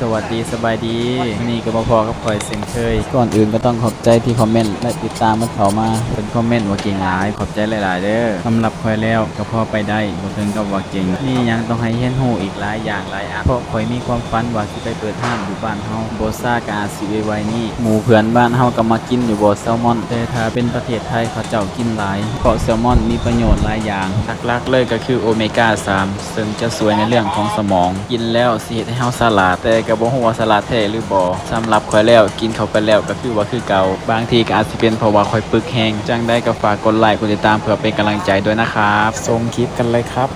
ສະຫວັດດີ ສະບາຍດີ ມື້ນີ້ກໍມາພໍ້ກັບຂ້ອຍເຊັ່ນເຄີຍ. ກ່ອນອື່ນກໍຕ້ອງຂອບໃຈທີ່ຄອມເມັນ ແລະ ຕິດຕາມກັນເຂົ້າມາ. ເພິ່ນຄອມເມັນວ່າເກັ່ງຫຼາຍ, ຂອບໃຈຫຼາຍໆເດີ. ສຳລັບຂ້ອຍແລ້ວກໍພໍໄປໄດ້, ບໍ່ເຖິງກັບວ່າເກັ່ງ. ມີຫຍັງຕ້ອງໃຫ້ຮຽນຮູ້ອີກຫຼາຍຢ່າງຫຼາຍອັນ, ເພາະຂ້ອຍມີຄວາມຝັນວ່າຊິໄປເປີດຮ້ານຢູ່ບ້ານເຮົາ. ບໍ່ຊ້າກໍອາດຊິໄວໆນີ້. ໝູ່ເພື່ອນບ້ານເຮົາກໍມາກິນຢູ່ບໍ່ແຊລມອນ, ແຕ່ຖ້າເປັນປະເທດໄທເຂົາເຈົ້າກິນຫຼາຍ, ເພາະແຊລມອນມີປະໂຫຍດຫຼາຍຢ່າງ. ຫຼັກໆເລີຍກໍຄືໂອເມກາສາມ ເຊິ່ງຈະຊ່ວຍໃນເລື່ອງຂອງສະໝອງ. ກິນແລ້ວຊິເຮັດໃຫ້ເຮົາສະຫຼາດ, ແຕ່ກໍບໍ່ຮູ້ວ່າສະຫຼາດແທ້ຫຼືບໍ່. ສຳລັບຂ້ອຍແລ້ວ, ກິນເຂົ້າໄປແລ້ວກໍຄືວ່າຄືເກົ່າ. ບາງທີກໍອາດຊິເປັນເພາະວ່າຂ້ອຍປຶກແຮງ. ຈັ່ງໃດກໍຝາກກົດໄລ, ກົດຕິດຕາມ ເພື່ອເປັນກຳລັງໃຈດ້ວຍນະຄັບ. ຊົມຄລິບກັນເລີຍຄັບ.